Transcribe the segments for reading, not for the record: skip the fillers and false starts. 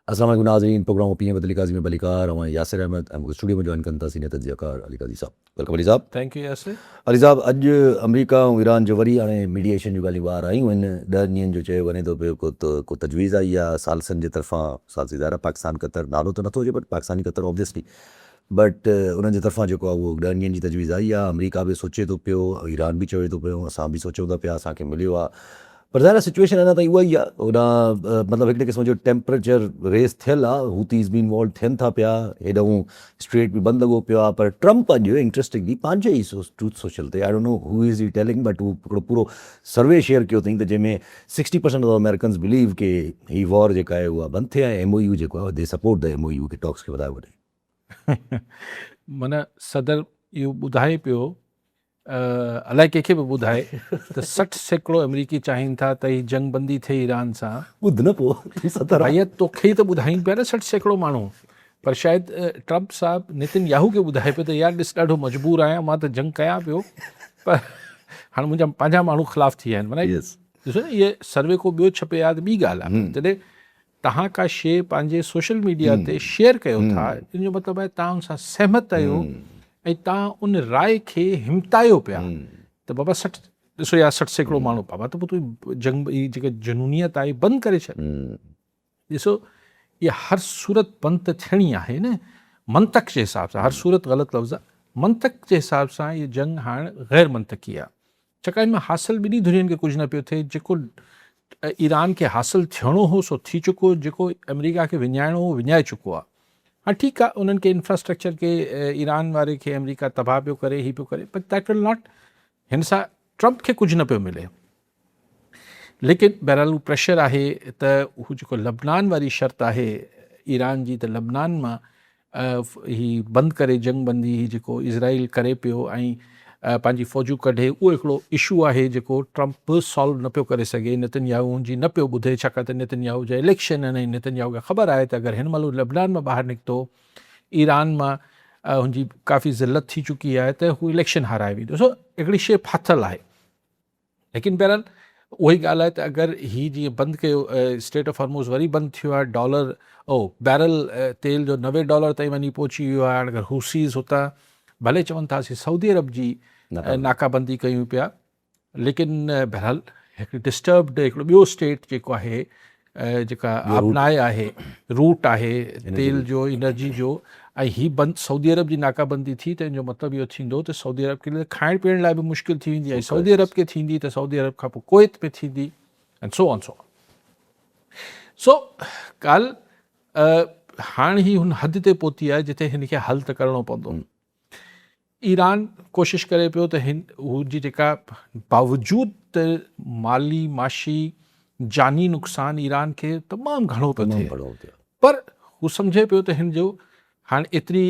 السلام عليڪم ناظرين programme opinion with Ali Qazi ۾ ڀليڪار اوهان ياسر احمد ۽ مونکي اسٽوڊيو ۾ جوائن ڪن ٿا سينيئر تجزيه ڪار علي قاضي صاحب welcome Ali صاحب. Thank you Yasir. Ali صاحب اڄ آمريڪا ۽ ايران جو وري هاڻي ميڊيئيشن جون ڳالهيون ٻاهر آيون آهن ڏهن ڏينهن جو چيو وڃي ٿو پيو ڪو ته ڪو تجويز آئي آهي ثالثن جي طرفان ثالثي ظاهر آهي پاڪستان قطر نالو ته نٿو اچي but Pakistani Qatar obviously but انهن جي طرفان جيڪو آهي اهو ڏهن ڏينهن جي تجويز آئي آهي آمريڪا به سوچي ٿو پيو ايران به چوي ٿو پيو اسان به سوچون ٿا پيا اسان کي مليو آهي پر ظاهر آهي سچويشن اڃا تائين اها ئي آهي هوڏانهن مطلب هڪڙي قسم جو ٽيمپريچر ريز ٿيل آهي هوتيز به انوالو ٿين ٿا پيا هيڏانهن اسٽريٽ به بند لڳو پيو آهي پر ٽرمپ اڄ انٽرسٽنگلي پنهنجي ئي ٽروٿ سوشل تي I don't know who is he telling but هو هڪڙو پورو سروي شيئر ڪيو اٿئي ته جنهن ۾ sixty percent of Americans believe ڪي هي وار جيڪا آهي اها بند ٿئي ۽ ايم او يو جيڪو آهي the support the M O U کي ٽاڪس کي وڌايو وڃي. معنيٰ صدر اهو ٻڌائي پيو الائي ڪنهن کي به ٻڌائي ته 60% آمريڪي چاهين ٿا ته هي جنگ بندي ٿئي ايران سان. ٻڌ نه پوء تون صدر آهين. ڀائي توکي ئي ته ٻڌائين پيا نه 60% ماڻهو پر شايد ٽرمپ صاحب نتن ياهو کي ٻڌائي پيو ته يار ڏس ڏاڍو مجبور آهيان مان ته جنگ ڪيان پيو پر هاڻ منهنجا پنهنجا ماڻهو خلاف ٿي ويا آهن معنيٰ ڏسو نه اهي سروي ڪو ٻيو ڇپي ها ته ٻي ڳالهه آهي پر جڏهن توهان ڪا شيء پنهنجي سوشل ميڊيا تي شيئر ڪيو ٿا ان جو مطلب آهي توهان ان سان سهمت آهيو ۽ توهان ان راء کي همتايو پيا ته بابا 60 ڏسو يا 60% ماڻهو بابا ته پوء تون جنگ هي جيڪا جنونيت آهي بند ڪري ڇڏ ڏسو اها هر صورت بند ته ٿيڻي آهي نه منطق جي حساب سان هر صورت غلط لفظ آهي منطق جي حساب سان هي جنگ هاڻ غير منطقي آهي ڇاڪاڻ ان مان حاصل ٻنهي ڌرين کي ڪجهه نه پيو ٿئي، جيڪو ايران کي حاصل ٿيڻو هو سو ٿي چڪو، جيڪو آمريڪا کي وڃائڻو هو وڃائي چڪو آهي. ها ٺيڪ آهي انهن کي انفراسٽرڪچر کي ايران واري کي آمريڪا تباهه پيو ڪري هي پيو ڪري پر that will not هن سان ٽرمپ کي ڪجهه نه پيو ملي. ليڪن بهرحال هو پريشر آهي ته هو جيڪو لبنان واري شرط آهي ايران جي ته لبنان مان هي بند ڪري جنگ بندي هي جيڪو اسرائيل ڪري پيو ۽ پنهنجي فوجون ڪڍي اهو هڪڙو اشو آهي جيڪو ٽرمپ به سالو نه پيو ڪري سگهي نتن ياهو هن جي نه پيو ٻڌي ڇاڪاڻ ته نتن ياهو جا اليڪشن آهن ۽ نتن ياهو کي خبر آهي ته اگر هن مهل هو لبنان مان ٻاهر نڪتو ايران مان هن جي ڪافي ذلت ٿي چڪي آهي ته هو اليڪشن هارائي ويندو سو هڪڙي شي ڦاٿل آهي ليڪن بهرحال اها ئي ڳالهه آهي ته اگر هي جيئن بند ڪيو اسٽيٽ آف هرموز وري بند ٿيو آهي ڊالر او بيرل تيل جو 90 ڊالر تائين وڃي پهچي ويو آهي هاڻي اگر حوثيز هتان ڀلي چون ٿا اسين سعودي عرب جي ناڪابندي ڪيون پيا ليڪن بهرحال هڪ ڊسٽربڊ هڪڙو ٻيو اسٽيٽ جيڪو آهي جيڪا آبنائي آهي، روٽ آهي تيل جو انرجي جو ۽ هي بند سعودي عرب جي ناڪابندي ٿي ته ان جو مطلب اهو ٿيندو ته سعودي عرب کي کائڻ پيئڻ لاء به مشڪل ٿي ويندي ۽ سعودي عرب کي ٿيندي ته سعودي عرب کان پوء ڪويت ۾ ٿيندي ۽ سو آن سو آن سو ڳالهه هاڻ هي هن حد تي پهتي آهي جتي هن کي حل ته ڪرڻو پوندو. ايران ڪوشش ڪري پيو ته هن هو جي جيڪا باوجود ته مالي معاشي جاني نقصان ايران کي تمام گهڻو پيو ٿئي پر هو سمجهي پيو ته هن جو هاڻ ايتري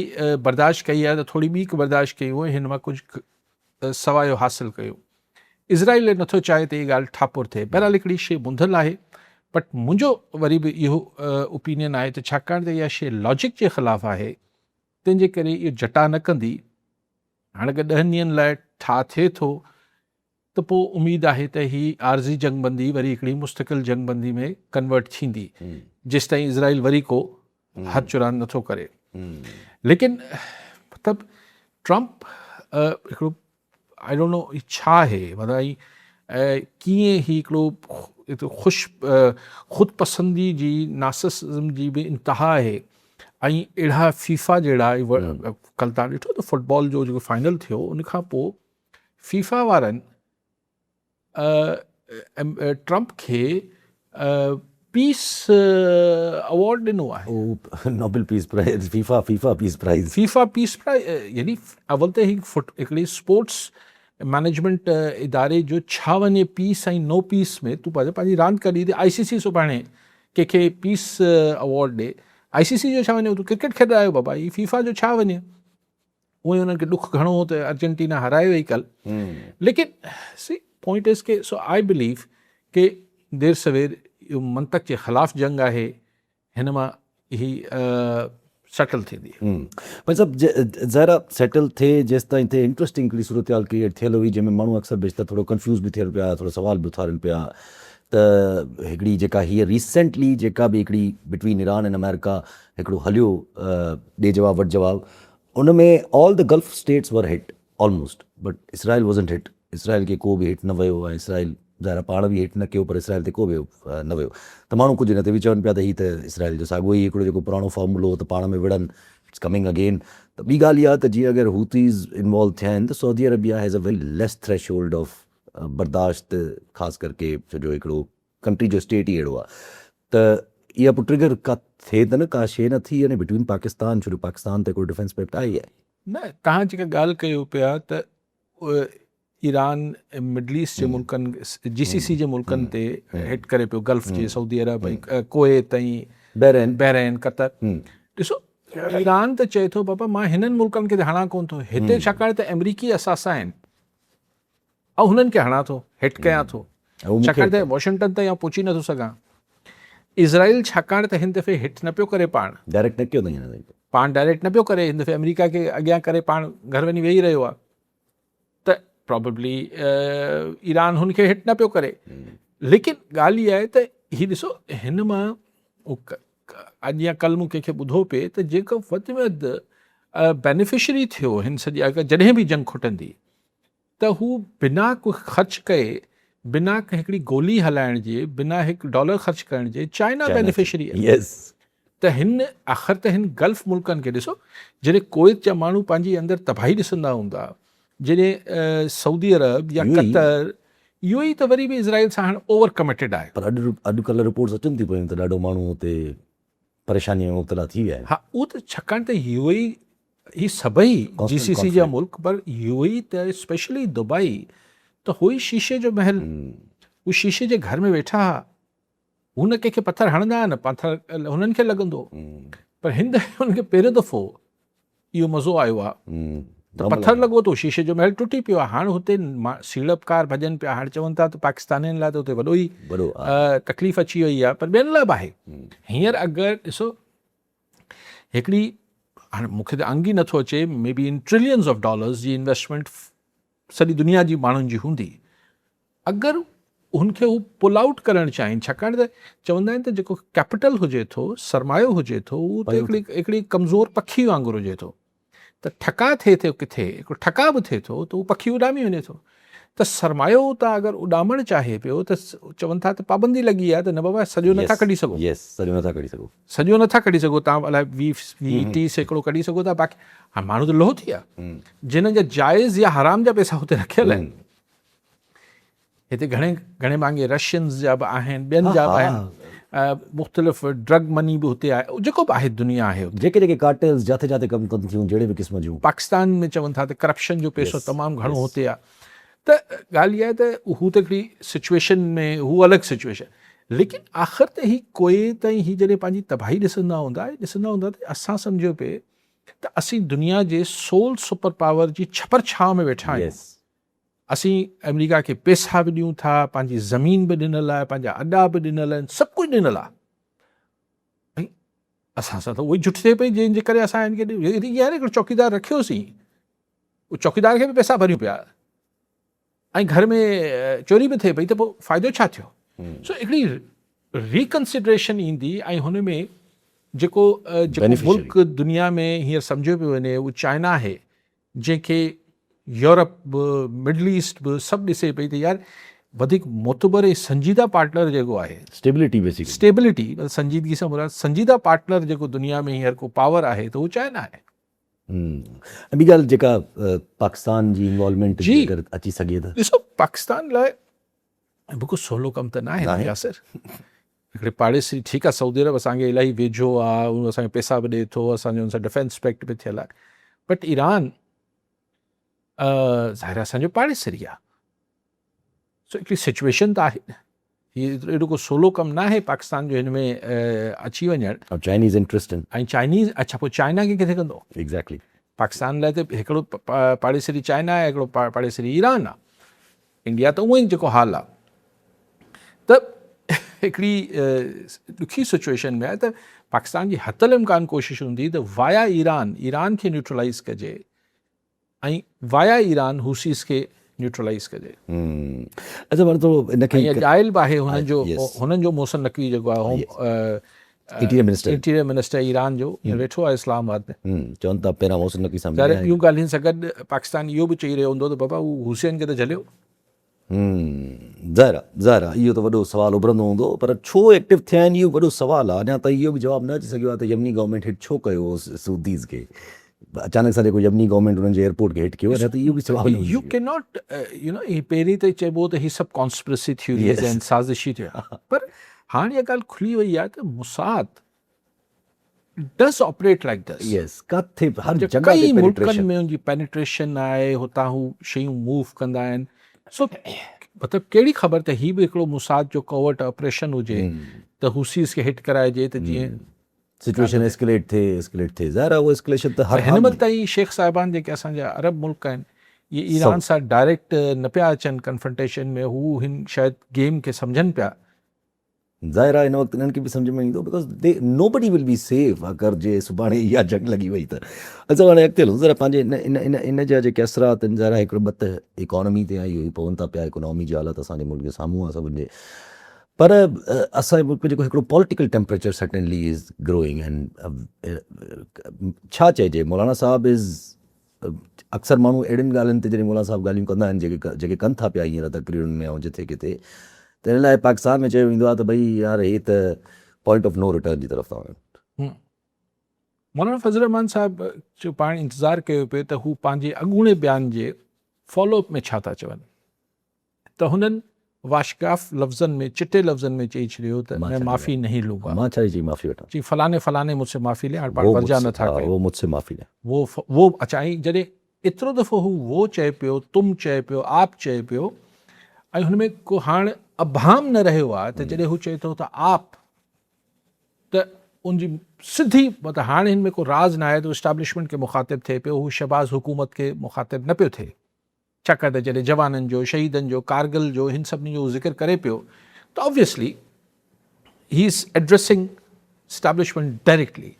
برداشت ڪئي آهي ته ٿوري ٻي برداشت ڪئي هو هن مان ڪجهه سوايو حاصل ڪيو اسرائيل نٿو چاهي ته هي ڳالهه ٺاپور ٿئي بهرحال هڪڙي شي ٻڌل آهي بٽ منهنجو وري به اهو اوپينين آهي ته ڇاڪاڻ ته اها شي لاجڪ جي خلاف آهي تنهن جي ڪري اهو جٽاء نه ڪندي. هاڻ اگر ڏهن ڏينهن لاء ٺاهه ٿئي ٿو ته پوء اميد آهي ته هي عارضي جنگ بندي وري هڪڙي مستقل جنگ بندي ۾ ڪنورٽ ٿيندي جيستائين اسرائيل وري ڪو هٿ چراند نٿو ڪري. ليڪن مطلب ٽرمپ هڪڙو I don't know هي ڇا آهي مطلب ۽ ڪيئن هي هڪڙو خوش خود پسندي جي نارسسزم جي به انتها آهي ۽ اهڙا فيفا جهڙا ڪل تان ڏٺو ته فٽبال جو جيڪو فائنل ٿيو ان کان پوء فيفا وارن ٽرمپ کي پيس ايوارڊ ڏنو آهي. Nobel peace prize, FIFA FIFA peace prize. FIFA peace prize يعني اول ته هي فٽ هڪڙي اسپورٽس مئنيجمينٽ اداري جو ڇا وڃي پيس ۽ نو پيس ۾ تون پنهنجي پنهنجي راند ڪڍي ته آء سي سي سڀاڻي ڪنهن کي پيس ايوارڊ ڏي آء سي سي جو ڇا وڃي تون ڪرڪيٽ کيڏرايو بابا هي فيفا جو ڇا وڃي اونئن انهن کي ڏک گهڻو هو ته ارجنٽينا هارائي وئي ڪل ليڪن سي point is K so I believe ڪي دير سوير اهو منطق جي خلاف جنگ آهي هن مان هي سيٽل ٿيندي. ڀائي صاحب ظاهر آ سيٽل ٿئي جيستائين ٿئي انٽرسٽنگ هڪڙي صورتحال ڪريئيٽ ٿيل هئي جنهن ۾ ماڻهو اڪثر بيشتر ٿورو ڪنفيوز به ٿين پيا ٿورو سوال به اٿارين پيا. ته هڪڙي جيڪا هيء ريسينٽلي جيڪا به هڪڙي بٽوين ايران اينڊ آمريڪا هڪڙو هليو ڏي جواب وٺ جواب ان ۾ all the Gulf states were hit almost but Israel wasn't hit Israel کي ڪو به هٽ نه ويو ۽ اسرائيل ظاهر آهي پاڻ به هٽ نه ڪيو پر اسرائيل تي ڪو به نه ويو ته ماڻهو ڪجهه ان تي به چون پيا ته هي ته اسرائيل جو ساڳيو ئي هڪڙو جيڪو پراڻو فارمولو هو ته پاڻ ۾ وڙهن it's coming again ته ٻي ڳالهه اها ته جيئن اگر حوثيز انوالو ٿيا آهن ته Saudi Arabia has a very less threshold of برداشت خاص ڪر ڪي ڇو جو هڪڙو ڪنٽري جو اسٽيٽ ئي اهڙو آهي ته اها پوء ٽرگر ڪا ٿئي ته نه ڪا شيء نه ٿي يعني بٽوين پاڪستان ڇو جو پاڪستان ته هڪڙو ڊفينس پيڪٽ آهي ئي آهي. نه توهان جيڪا ڳالهه ڪيو پيا ته ايران مڊل ايسٽ جي ملڪن جي سي سي جي ملڪن تي هٽ ڪري پيو گلف جي سعودي عرب ۽ ڪويت ۽ بحرين بحرين قطر ڏسو ايران ته چئي ٿو بابا مان هنن ملڪن کي هڻان ڪون ٿو هتي ڇاڪاڻ ته آمريڪي اثاثا آهن ۽ هنن کي هڻان ٿو هٽ ڪيان ٿو ڇاڪاڻ ته واشنگٽن تائين آئون پهچي نٿو سگهان اسرائيل ڇاڪاڻ ته هن دفعي هٽ نه پيو ڪري پاڻ ڊائريڪٽ نه ڪيو اٿائين پاڻ ڊائريڪٽ نه پيو ڪري هن دفعي آمريڪا کي اڳيان ڪري پاڻ گهر وڃي ويهي رهيو آهي ته پرابيبلي ايران هن کي هٽ نه پيو ڪري ليڪن ڳالهه اها آهي ته هي ڏسو هن مان اڄ يا ڪل مون ڪنهن کي ٻڌو پئي ته جيڪو وڌ ۾ وڌ بينيفشري ٿيو هن سڄي جڏهن به جنگ کٽندي ته هو بنا ڪو خرچ ڪئي، بنا ڪنهن هڪڙي گولي هلائڻ جي، بنا هڪ ڊالر خرچ ڪرڻ جي چائنا بينيفشري آهي. ته هن آخر ته هن گلف ملڪن کي ڏسو جڏهن ڪويت جا ماڻهو پنهنجي اندر تباهي ڏسندا هوندا، جڏهن سعودي عرب يا قطر، يو اي ته وري به اسرائيل سان هاڻ اوور ڪميٽيڊ آهي. پر اڄ اڄڪلهه رپورٽس اچن ٿيون پيون ته ڏاڍو ماڻهو اتي پريشاني ۾ مبتلا ٿي ويا آهن. ها اهو ته ڇاڪاڻ ته يو اي هي سڀئي جي سي سي جا ملڪ پر يو اي ته اسپيشلي دبئي ته هو ئي شيشي جو محل هو شيشي جي گهر ۾ ويٺا ها هو نه ڪنهن کي پٿر هڻندا نه پٿر هنن کي لڳندو پر هن دفعي هن کي پهريون دفعو اهو مزو آيو آ ته پٿر لڳو ته شيشي جو محل ٽٽي پيو آ هاڻ هتي سيڙپڪار ڀڄن پيا هاڻ چون ٿا ته پاڪستانين لاء ته هتي وڏو ئي تڪليف اچي وئي آ پر ٻين لاء به آهي هينئر اگر ڏسو هڪڙي هاڻي مون کي ته انگ ئي نٿو اچي maybe in trillions of dollars جي انويسٽمينٽ سڄي دنيا جي ماڻهن جي هوندي اگر هن کي هو پل آئوٽ ڪرڻ چاهين ڇاڪاڻ ته چوندا آهن ته جيڪو ڪيپيٽل هجي ٿو سرمايو هجي ٿو اهو ته هڪڙي هڪڙي ڪمزور پکي وانگر هجي ٿو ته ٺڪاء ٿئي ٿو ڪٿي هڪڙو ٺڪاء به ٿئي ٿو ته اهو پکي اڏامي وڃي ٿو ته سرمايو اتان اگر اڏامڻ چاهي پيو ته چون ٿا ته پابندي لڳي آهي ته نه بابا سڄو نٿا ڪڍي سگهو. يس سڄو نٿا ڪڍي سگهو. سڄو نٿا ڪڍي سگهو تان الائي ويهه 30% ڪڍي سگهو ٿا باقي هاڻي ماڻهو ته لوهه ٿي ويا جنھن جا جائز يا حرام جا پئسا اتي رکيل آهن. هتي گهڻي گهڻي ڀاڱي رشينز جا به آهن ٻين جا به آهن مختلف ڊرگ مني به هتي آهي جيڪو به آهي دنيا آهي اتي. جيڪي جيڪي ڪارٽيلز جاٿي جاٿي ڪم ڪن ٿيون جهڙي به قسم جون. پاڪستان ۾ چون ٿا ته ڪرپشن جو پئسو تمام گهڻو هتي آهي ته ڳالهه اها آهي ته هو ته هڪڙي سچويشن ۾ هو الڳ سچويشن ليڪن آخر ته هي ڪويت ۽ هي جڏهن پنهنجي تباهي ڏسندا هوندا ڏسندا هوندا ته اسان سمجهيو پئي ته اسين دنيا جي سول سپر پاور جي ڇپر ڇانو ۾ ويٺا آهيون. اسين آمريڪا کي پيسا به ڏيون ٿا، پنهنجي زمين به ڏنل آهي، پنهنجا اڏا به ڏنل آهن، سڀ ڪجهه ڏنل آهي ۽ اسان سان ته اهو ئي جٺ ٿئي پئي جنهن جي ڪري اسان هن کي ڏيون. هي آهي نه هڪڙو چوڪيدار رکيوسين، اهو چوڪيدار کي به پيسا ڀريون پيا ۽ گهر ۾ چوري به ٿئي پئي ته پوء فائدو ڇا ٿيو؟ سو هڪڙي ريڪنسڊريشن ايندي ۽ هن ۾ جيڪو جيڪو ملڪ دنيا ۾ هينئر سمجهيو پيو وڃي اهو چائنا آهي جنهن کي يورپ به مڊل ايسٽ به سڀ ڏسي پئي ته يار وڌيڪ معتبر ۽ سنجيده پارٽنر جيڪو آهي. Stability basically. اسٽيبلٽي مطلب سنجيدگي سان مراد سنجيده پارٽنر جيڪو دنيا ۾ هينئر ڪو پاور آهي ته اهو چائنا آهي. ۽ ٻي ڳالهه جيڪا پاڪستان جي انوالومينٽ جي اگر اچي سگهي ته. ڏسو پاڪستان لاء به ڪو سولو ڪم ته ناهي ياسر. هڪڙي پاڙيسري ٺيڪ آ سعودي عرب اسان کي الاهي ويجهو آ اهو اسان کي پيسا به ڏئي ٿو اسان جو ان سان ڊفينس پيڪٽ به ٿيل آهي بٽ ايران ظاهر آ اسان جو پاڙيسري آ سو هڪڙي سچويشن ته آهي نه هي ايڏو ڪو سولو ڪم نه آهي پاڪستان جو هن ۾ اچي وڃڻ ۽ چائنيز انٽرسٽ ۽ چائنيز اڇا پوء چائنا کي ڪٿي ڪندو ايگزيڪٽلي پاڪستان لاء ته هڪڙو پاڙيسري چائنا آهي هڪڙو پاڙيسري ايران آ انڊيا ته اونئن ئي جيڪو حال آ ته هڪڙي ڏکي سچويشن ۾ آهي ته پاڪستان جي حت الامڪان ڪوشش هوندي ته وايا ايران ايران کي نيوٽرلائز ڪجي ۽ وايا ايران حوثيز کي نيوٽرلائيز ڪجي. اچا پر ٿورو ان کي ۽ آيل به آهي هنن جو هنن جو محسن نقوي جيڪو آهي home interior minister interior minister Iran جو ويٺو آهي اسلام آباد ۾. چون ٿا پهريان محسن نقوي سان مليا آهن. ٻيون ڳالهين سان گڏ پاڪستان اهو به چئي رهيو هوندو ته بابا هو حوثين کي ته جهليو. ظاهر آهي ظاهر آهي اهو ته وڏو سوال اڀرندو هوندو پر ڇو ايڪٽو ٿيا آهن اهو وڏو سوال آهي اڃا تائين اهو به جواب نه اچي سگهيو آهي ته يمني گورنمينٽ هٽ ڇو ڪيو سعوديز کي اچانڪ سان جيڪو يمني گورنمينٽ انهن جي ايئرپورٽ کي هٽ ڪيو اڃا تائين اهو به سوال نه يو ڪين not you نو هي پهرين ته چئبو ته هي سڀ ڪانسپرسي ٿيوريز آهن سازشي ٿيوري پر هاڻ اها ڳالهه کلي وئي آهي ته Mossad does operate like this. Yes ڪاٿي به هر جڳهه تي ڪئي ملڪن ۾ ان جي پينيٽريشن آهي هتان هو شيون موو ڪندا آهن سو مطلب ڪهڙي خبر ته هي به هڪڙو موساد جو ڪوورٽ آپريشن هجي ته حوثيز کي هٽ ڪرائجي ته جيئن سچويشن اسڪليٽ ٿئي اسڪليٽ ٿئي ظاهر آهي اهو اسڪليشن ته هر هن مهل تائين شيخ صاحبان جيڪي اسان جا عرب ملڪ آهن اهي ايران سان ڊائريڪٽ نه پيا اچن ڪنفرنٽيشن ۾ هو هن شايد گيم کي سمجهن پيا. ظاهر آهي هن وقت انهن کي به سمجهه ۾ ايندو because the nobody will be safe اگر جي سڀاڻي اها جنگ لڳي وئي ته اچا هاڻي اڳتي هلون ذرا پنهنجي ان ان ان ان جا جيڪي اثرات آهن ظاهر آهي هڪڙو ٻه ته اڪانومي تي آهي اهو ئي پون ٿا پيا اڪانومي جي حالت اسان جي ملڪ جي سامهون آهي سڀن جي پر اسان جي ملڪ ۾ جيڪو هڪڙو political temperature certainly is growing and ڇا چئجي مولانا صاحب از اڪثر ماڻهو اهڙين ڳالهين تي جڏهن مولانا صاحب ڳالهيون ڪندا آهن جيڪي جيڪي ڪن ٿا پيا هينئر تقريرن ۾ ۽ جٿي ڪٿي ته ان لاء پاڪستان ۾ چيو ويندو آهي ته ڀئي يار هي ته پوائنٽ آف نو ريٽرن جي طرف ٿا وڃن. مولانا فضل الرحمان صاحب جو پاڻ انتظار ڪيو پئي ته هو پنهنجي اڳوڻي بيان جي فالو اپ ۾ ڇا ٿا چون. ته هنن واشگاف لفظن ۾ چٽي لفظن ۾ چئي ڇڏيو ته مين معافي نهين لونگا. مان ڇا جي چئي معافي وٺان. چي فلاني فلاني مون سي معافي لي هاڻ پاڻ ورجاء نه ٿا ڪيون. وو مجھ سي معافي لي. وو وو اڇا ۽ جڏهن ايترو دفعو هو وو چئي پيو تم چئي پيو آپ چئي پيو ۽ هن ۾ ڪو هاڻ ابهام نه رهيو آهي ته جڏهن هو چئي ٿو ته آپ ته ان جي سڌي مطلب هاڻ هن ۾ ڪو راز ناهي ته اسٽيبلشمينٽ کي مخاطب ٿئي پيو هو شهباز حڪومت کي مخاطب نه پيو ٿئي. ڇاڪاڻ ته جڏهن جوانن جو، شهيدن جو، ڪارگل جو هن سڀني جو هو ذڪر ڪري پيو ته obviously he is addressing establishment directly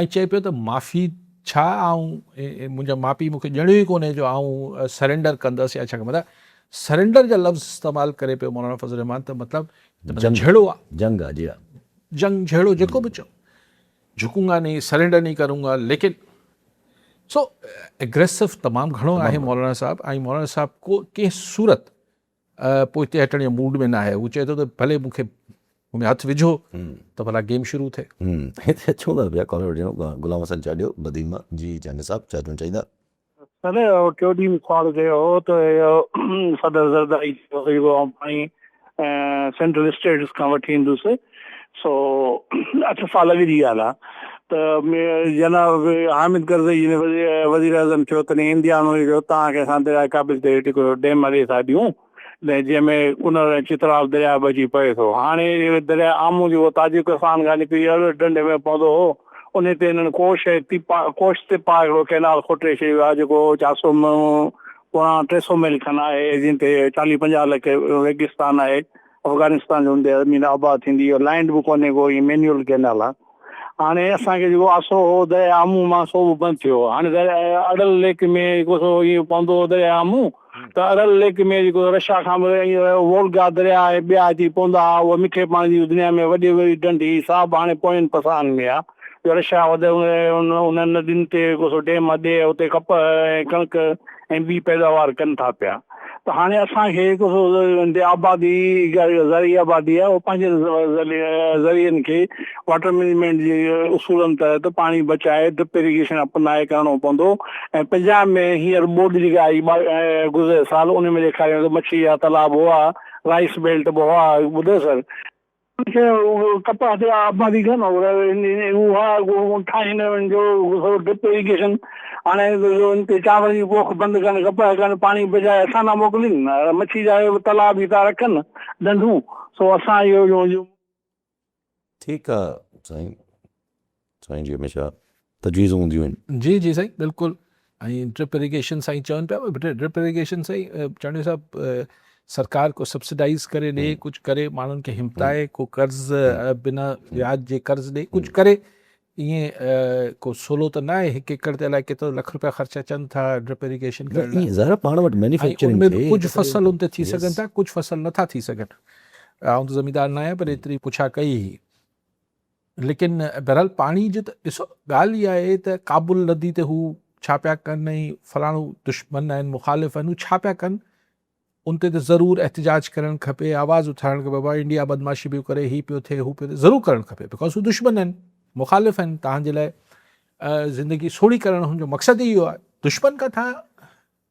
۽ چئي پيو ته معافي ڇا آئون منهنجا ماء پيء مون کي ڄڻيو ئي ڪونهي جو آئون سرينڊر ڪندس يا ڇا مطلب سرينڊر جا لفظ استعمال ڪري پيو مولانا فضل الرحمان ته مطلب جهيڙو آ جنگ آ جي ها جنگ جهيڙو جيڪو به چئو جهڪون گا نهين سرينڊر نهين ڪرون گا ليڪن سو اگريسو تمام گهڻو آهي مولانا صاحب ۽ مولانا صاحب ڪو ڪنهن صورت پوئتي هٽڻ جي موڊ ۾ نه آهي هو چئي ٿو ته ڀلي مون کي مون ۾ هٿ وجهو ته ڀلا گيم شروع ٿئي. هتي اچون ٿا پيا ڪالر وٺي غلام حسن چانڊيو بدين مان جي چانڊيو صاحب ڇا چوڻ چاهيندا. سر ٽيون ڏينهن سوال ڪيو هو ته اهو صدر زرداري چيو ته جيڪو آئون پاڻي سينٽرل اسٽيٽس کان وٺي ايندس سو اٺ سال اڳ جي ڳالهه آهي ته جناب حامد ڪرزئي جڏهن وزير اعظم ٿيو تڏهن انديانو چيو توهان کي اسان درياء ڪابل تي هڪڙو ڊيم اڏي ٿا ڏيون جنهن ۾ ڪنر ۽ چترال درياء به اچي پئي ٿو هاڻي درياء آمو جيڪو تاجڪستان کان نڪري ارڙ ڍنڍ ۾ پوندو هو ان تي هنن ڪوش ۽ تيپا ڪوش تپا هڪڙو ڪئنال کوٽي ڇڏيو آهي جيڪو چار سو پوڻا ٽي سو ميل کن آهي جنهن تي چاليهه پنجاهه لک ريگستان آهي افغانستان جو ان تي زمين آباد ٿيندي اهو لائنڊ به ڪونهي ڪو هي مينيول ڪئنال آهي هاڻي اسان کي جيڪو آسرو هو درياء آمون مان سو به بند ٿيو هاڻي درياء اڙل ليڪ ۾ جيڪو سو ائين پوندو هو درياء آمون ته اڙل ليڪ ۾ جيڪو رشا کان به ائين وولگا درياء ۽ ٻيا اچي پوندا هئا اها مٺي پاڻي جي دنيا ۾ وڏي وڏي ڍنڍ هئي سا به هاڻي پوين پساهن ۾ آهي جو رشا وڌ انهن ندين تي جيڪو سو ڊيم اڏي اتي ڪپهه ۽ ڪڻڪ ۽ ٻي پيداوار ڪن ٿا پيا ته هاڻي اسان کي جيڪو سو آبادي زرعي آبادي آهي اهو پنهنجي ذريعن کي واٽر مئنيجمينٽ جي اصولن تحت پاڻي بچائي ڊرپ اريگيشن اپنائي ڪرڻو پوندو ۽ پنجاب ۾ هينئر ٻوڏ جيڪا آئي گذريل سال ان ۾ ڏيکاريو ته مڇي جا تلاء به هئا رائس بيلٽ به هئا ٻڌو سر کي ڪپهه تي آبادي ڪن اها ٺاهين جو ڊرپ اريگيشن هاڻي ان تي چانور جي پوک بند ڪن ڪپهه ڪن پاڻي بچائي اسان ڏانهن موڪلين مڇي جا تلاء به ٿا رکن ڍنڍون سو اسان اهو ٺيڪ آ سائين سائين جي هميشه تجويزون هونديون آهن. جي جي سائين بلڪل ۽ ڊرپ اريگيشن سائين چون پيا ڊرپ اريگيشن سائين چانڊيو صاحب سرڪار ڪو سبسڊائز ڪري ڏي ڪجهه ڪري ماڻهن کي همتائي ڪو قرض بنا وياج جي قرض ڏي ڪجهه ڪري ائين ڪو سولو ته ناهي هڪ ايڪڙ تي الائي ڪيترو لک روپيا خرچ اچن ٿا ڊرپ اريگيشن ڪرڻ لاء. ظاهر پاڻ وٽ مينوفيڪچرنگ ۽ ان ۾ به ڪجهه فصل ان تي ٿي سگهن ٿا ڪجهه فصل نٿا ٿي سگهن. آئون ته زميندار نه آهيان پر ايتري پڇا ڪئي هئي. ليڪن بهرحال پاڻي جو ته ڏسو ڳالهه اها آهي ته ڪابل ندي تي هو ڇا پيا ڪن ۽ فلاڻو دشمن آهن مخالف آهن هو ڇا پيا ڪن ان تي ته ضرور احتجاج ڪرڻ کپي، آواز اٿارڻ کپي، بابا انڊيا بدمعاشي پيو ڪري، هي پيو ٿئي، هو پيو ٿئي، ضرور ڪرڻ کپي because هو دشمن آهن، مخالف آهن، توهان جي لاء زندگي سوڙهي ڪرڻ هن جو مقصد ئي اهو آهي. دشمن کان تھان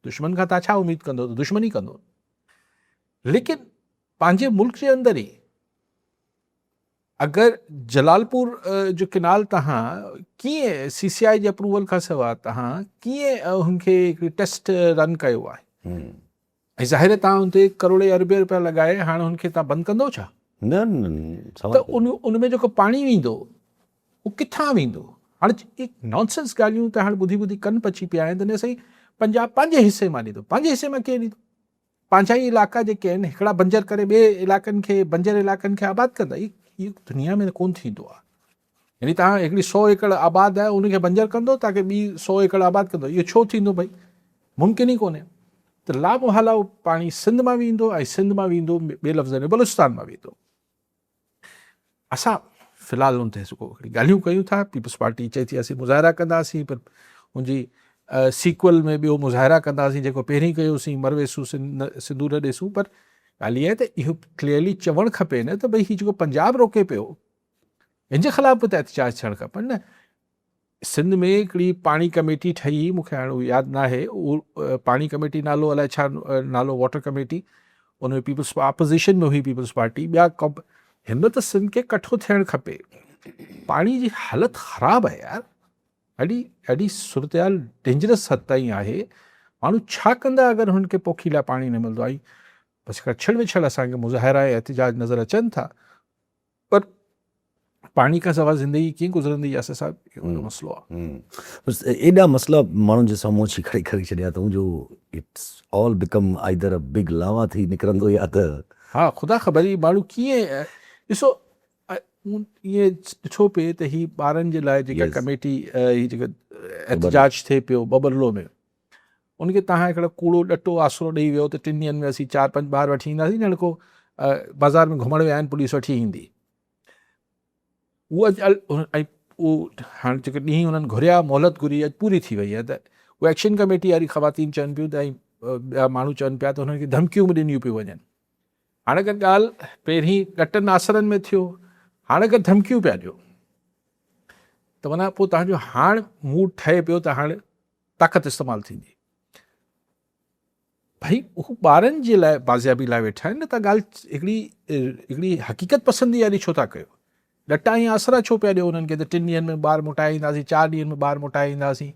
دشمن کان تھان ڇا اميد ڪندو ته دشمني ڪندو. ليڪن پنهنجي ملڪ جي اندر ئي اگر جلالپور جو ڪينال تهان ڪيئن سي سي آء جي اپروول کان سواء تهان ڪيئن هن کي هڪڙي ٽيسٽ رن ڪيو آهي ۽ ظاهر تهان ان تي ڪروڙين اربين روپيا لڳائي هاڻ هن کي تهان بند ڪندو ڇا؟ نه نه ته ان ان ۾ جيڪو پاڻي ويندو اهو ڪٿان ويندو؟ هاڻ نانسنس ڳالهيون ته هاڻ ٻڌي ٻڌي ڪن پچي پيا آهن ته نه سائين پنجاب پنهنجي حصي مان ڏيندو پنهنجي حصي مان ڪيئن ڏيندو؟ پنهنجا ئي علائقا جيڪي آهن هڪڙا بنجر ڪري ٻئي علائقن کي بنجر علائقن کي آباد ڪندا اهو دنيا ۾ ڪون ٿيندو آهي يعني تهان هڪڙي سو ايڪڙ آباد آهي ان کي بنجر ڪندو تاڪي ٻي سو ايڪڙ آباد ڪندو اهو ڇو ٿيندو ڀئي ممڪن ئي ڪونهي ته لا محاله پاڻي سنڌ مان ويندو ۽ سنڌ مان ويندو ٻئي لفظن ۾ بلوچستان مان ويندو اسان في الحال ان تي هڪڙي ڳالهيون ڪيون ٿا، پيپلز پارٽي چئي ٿي اسين مظاهرا ڪنداسين پر ان جي سيڪول ۾ ٻيو مظاهرا ڪنداسين جيڪو پهرين ڪيوسين مرويسون سنڌو نه ڏيسون پر ڳالهه اها آهي ته اهو ڪليئرلي چوڻ کپي نه ته ڀئي هي جيڪو پنجاب روڪي پيو ان جي خلاف به ته احتجاج ٿيڻ کپن نه. سنڌ ۾ هڪڙي پاڻي ڪميٽي ٺهي هئي مون کي هاڻي اهو ياد ناهي اهو پاڻي ڪميٽي نالو الائي ڇا نالو واٽر ڪميٽي ان ۾ پيپلز اپوزيشن ۾ هئي پيپلز پارٽي ٻيا ڪم هن مهل ته سنڌ کي ڪٺو ٿيڻ کپي پاڻي جي حالت خراب آهي يار ڏاڍي ڏاڍي صورتحال ڊينجرس حد تائين آهي ماڻهو ڇا ڪندا اگر هن کي پوکي لاء پاڻي نه ملندو آهي بس هڪڙا ڇڙ وڇڙ اسان کي مظاهرا ۽ احتجاج نظر اچن ٿا پر پاڻي کان سواء زندگي ڪيئن گذرندي ياسر صاحب اهو وڏو مسئلو آهي. بس ايڏا مسئلا ماڻهن جي سامهون اچي کڙي ڪري ڇڏيا اٿئون جو it's all become either a big lava ٿي نڪرندو يا ته. ها خدا خبر هي ماڻهو ڪيئن ڏسو مون ائين ڏٺو پئي ته هي ٻارن جي لاء جيڪا ڪميٽي هي جيڪا احتجاج ٿئي پيو ٻٻرلو ۾ ان کي توهان هڪڙو ڪوڙو ڏٽو آسرو ڏئي ويو ته ٽن ڏينهن ۾ اسين چار پنج ٻار وٺي اينداسين ڄڻ ڪو بازار ۾ گهمڻ ويا آهن پوليس وٺي ايندي. اهو اڄ ۽ اهو هاڻ جيڪي ڏينهن انهن گهريا مهلت گهري اڄ پوري ٿي وئي آهي ته اهو ايڪشن ڪميٽي واري خواتين چون پيون ته ۽ ٻيا ماڻهو چون پيا ته انهن کي ڌمڪيون به ڏنيون پيون وڃن. هاڻ اگر ڳالهه پهرين ڏٽن آسرن ۾ ٿيو هاڻ اگر ڌمڪيون پيا ڏيو ته معنيٰ پوء تهان جو هاڻ موڊ ٺهي پيو ته هاڻ طاقت استعمال ٿيندي. ڀائي هو ٻارن جي لاء بازيابي لاء ويٺا آهن نه ته ڳالهه هڪڙي هڪڙي حقيقت پسندي واري ڇو ٿا ڪيو؟ ڏٽا ۽ آسرا ڇو پيا ڏيو انهن کي ته ٽن ڏينهن ۾ ٻار موٽائي اينداسين چار ڏينهن ۾ ٻار موٽائي اينداسين.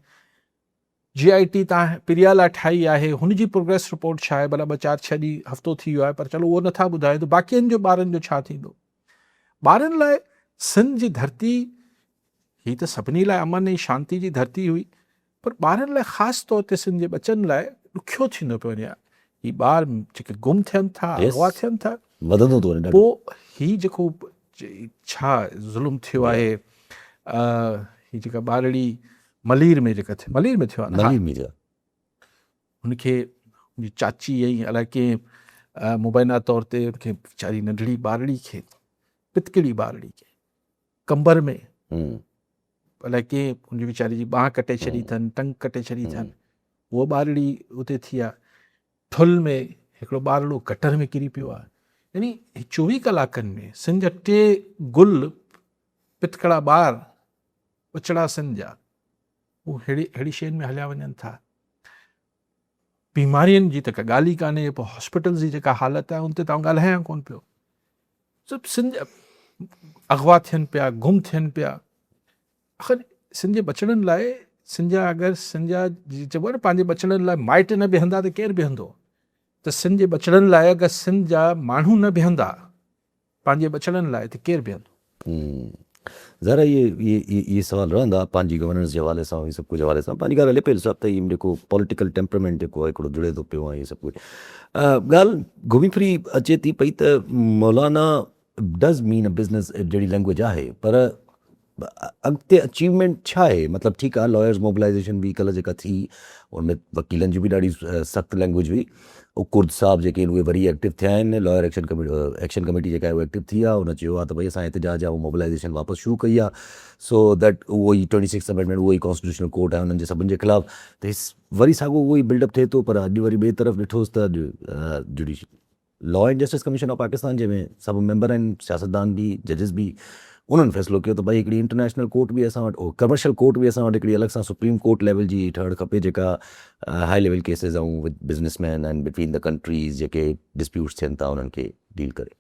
جي آء ٽي تان پريا لاء ٺاهي آهي هن جي پروگريس رپورٽ ڇا آهي ڀلا ٻه چار ڇهه ڏينهن هفتو ٿي ويو آهي پر چلو اهو نٿا ٻڌايو ته باقين جو ٻارن جو ڇا ٿيندو؟ ٻارن لاء سنڌ جي ڌرتي هي ته سڀني لاء امن ۽ شانتي جي ڌرتي هئي پر ٻارن لاء خاص طور تي سنڌ جي ٻچن لاء ڏکيو ٿيندو پيو وڃي. هي ٻار جيڪي گم ٿين ٿا، اغوا ٿين ٿا، وڌندو ٿو وڃي ڏاڍو. پوء هي جيڪو ڇا ظلم ٿيو آهي، هي جيڪا ٻارڙي ملير ۾ جيڪا ٿي، ملير ۾ ٿيو آهي نه؟ ملير ۾ ٿيو آهي. هن کي هن جي چاچي ۽ الائي ڪنهن مبينا طور تي هن کي ويچاري ننڍڙي ٻارڙي کي، پتڪڙي ٻارڙي کي قمبر ۾ الائي ڪنهن ان جي ويچاري جي ٻانهن ڪٽي ڇڏي اٿن، ٽنگ ڪٽي ڇڏي اٿن. اها ٻارڙي اتي ٿي آ. ٺل ۾ هڪڙو ٻارڙو گٽر ۾ ڪري پيو آ. يعني 24 ڪلاڪن ۾ سنڌ جا ٽي گل پتڪڙا ٻار ٻچڙا سنڌ جا هو ههڙي ههڙي شين ۾ هليا وڃن ٿا. بيمارين جي ته ڪا ڳالهه ئي ڪانهي، پوء هاسپيٽلز جي جيڪا حالت آهي ان تي ته آئون ڳالهايان ڪونه پيو. سڀ سنڌ اغوا ٿين پيا، گم ٿين پيا. آخر سنڌ جي ٻچڙن لاء سنڌ جا اگر سنڌ جا چئبو آهي نه پنهنجي ٻچڙن لاء مائٽ نه بيهندا ته ڪير بيهندو؟ ته سنڌ جي ٻچڙن لاء اگر سنڌ جا ماڻهو نه بيهندا پنهنجي ٻچڙن لاء ته ڪير بيهندو؟ ظاهر آهي اهي اهي سوال رهندا پنهنجي گورننس جي حوالي سان اهي سڀ ڪجهه حوالي سان پنهنجي ڳالهه هلي پئي صاحب ته هي جيڪو پوليٽيڪل ٽيمپرمينٽ جيڪو آهي هڪڙو جڙي ٿو پيو ۽ سڀ ڪجهه ڳالهه گهمي ڦري اچي ٿي پئي ته مولانا ڊز مين ا بزنس جهڙي لينگويج آهي پر اڳتي اچيومينٽ ڇا آهي؟ مطلب ٺيڪ آهي لائرز موبلائيزيشن به ڪلهه جيڪا ٿي ان ۾ وڪيلن جي به ڏاڍي سخت لينگويج هئي. اهو ڪرد صاحب جيڪي آهن اهي وري ايڪٽو ٿيا آهن لائر ايڪشن ايڪشن ڪميٽي جيڪا آهي اها ايڪٽو ٿي آهي ان چيو آهي ته ڀئي اسان احتجاج ۽ موبلائيزيشن واپس شروع ڪئي آهي سو that اهو ئي ٽوئنٽي سڪس امينڊمينٽ اهو ئي ڪانسٽيٽيوشنل ڪورٽ آهي انهن جي سڀن جي خلاف ته وري ساڳو اهو ئي بلڊ اپ ٿئي ٿو پر اڄ وري ٻئي طرف ڏٺوس ته اڄ judicial law and justice commission of Pakistan جنهن ۾ سڀ ميمبر آهن سياستدان به ججز به انهن فيصلو ڪيو ته ڀائي هڪڙي انٽرنيشنل ڪورٽ به اسان وٽ ڪمرشل ڪورٽ به اسان وٽ هڪڙي الڳ سان سپريم ڪورٽ ليول جي ٺهڻ کپي جيڪا high level cases ۽ with businessmen ۽ between the countries جيڪي ڊسپيوٽس ٿين ٿا انهن کي ڊيل ڪري.